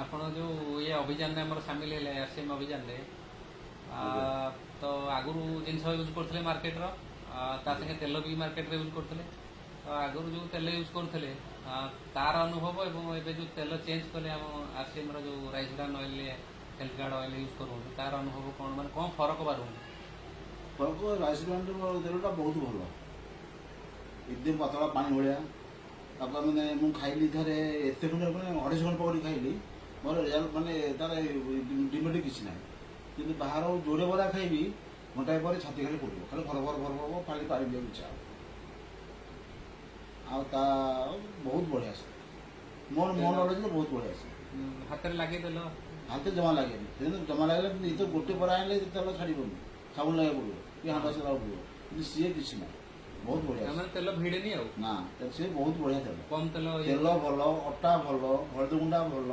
ଆପଣ ଯୋଉ ଇଏ ଅଭିଯାନରେ ଆମର ସାମିଲ ହେଲେ, ଆରସିଏମ୍ ଅଭିଯାନରେ, ତ ଆଗରୁ ଜିନିଷ ୟୁଜ୍ କରୁଥିଲେ ମାର୍କେଟର, ତା ସାଙ୍ଗେ ତେଲ ବି ମାର୍କେଟରେ ୟୁଜ୍ କରୁଥିଲେ। ତ ଆଗରୁ ଯୋଉ ତେଲ ୟୁଜ୍ କରୁଥିଲେ, ତାର ଅନୁଭବ ଏବଂ ଏବେ ଯୋଉ ତେଲ ଚେଞ୍ଜ କଲେ, ଆମ ଆରସିଏମ୍ ର ଯୋଉ rice bran oil, health guard oil use କରୁଛନ୍ତି, ତାର ଅନୁଭବ କଣ, ମାନେ କଣ ଫରକ ବାରୁଛି? ଫରକ, ରାଇସ୍ ବ୍ରାନ୍ ତେଲଟା ବହୁତ ଭଲ, ଏକଦମ ପତଳା ପାଣି ଭଳିଆ। ତାପରେ ମାନେ ମୁଁ ଖାଇଲି ଥରେ, ଏତେ ଖଣ୍ଡେ, ମାନେ 250 ଖଣ୍ଡେ ପକୋଡ଼ି ଖାଇଲି, ମୋର ରେଜଲ୍ଟ ମାନେ ତାର ଡିମେରିଟ୍ କିଛି ନାହିଁ। କିନ୍ତୁ ବାହାର ଯୋଡ଼େ ବରା ଖାଇବି, ଘଣ୍ଟାଏ ପରେ ଛାତି ଖାଲି ପୋଡ଼ିବ, ଖାଲି ଭର ଭର ଭର ହବ, ଖାଲି ପାଣି ପିଇବାକୁ ଇଚ୍ଛା ହବ। ଆଉ ତା ବହୁତ ବଢ଼ିଆ ସେ, ମୋର ମୋ ନଲେଜରେ ବହୁତ ବଢ଼ିଆ ସେ। ହାତରେ ଲାଗେ ତେଲ? ହାତେ ଜମା ଲାଗେନି। ସେଦିନ ଜମା ଲାଗିଲା, କିନ୍ତୁ ଏଇ ତ ଗୋଟେ ବରା ଆଣିଲେ ତେଲ ଛାଡ଼ିବନି, ସାବୁନ ଲଗାଇବାକୁ ପଡ଼ିବ କି ହ୍ୟାଣ୍ଡ ୱାଶ ଲଗାଇବାକୁ ପଡ଼ିବ। କିନ୍ତୁ ସିଏ କିଛି ନାହିଁ, ବହୁତ ବଢ଼ିଆ ସେ। ମାନେ ତେଲ ଭିଡେନି ଆଉ? ନା, ସିଏ ବହୁତ ବଢ଼ିଆ ତେଲ। କମ ତେଲ। ତେଲ ଭଲ, ଅଟା ଭଲ, ହଳଦୀ ଗୁଣ୍ଡା ଭଲ।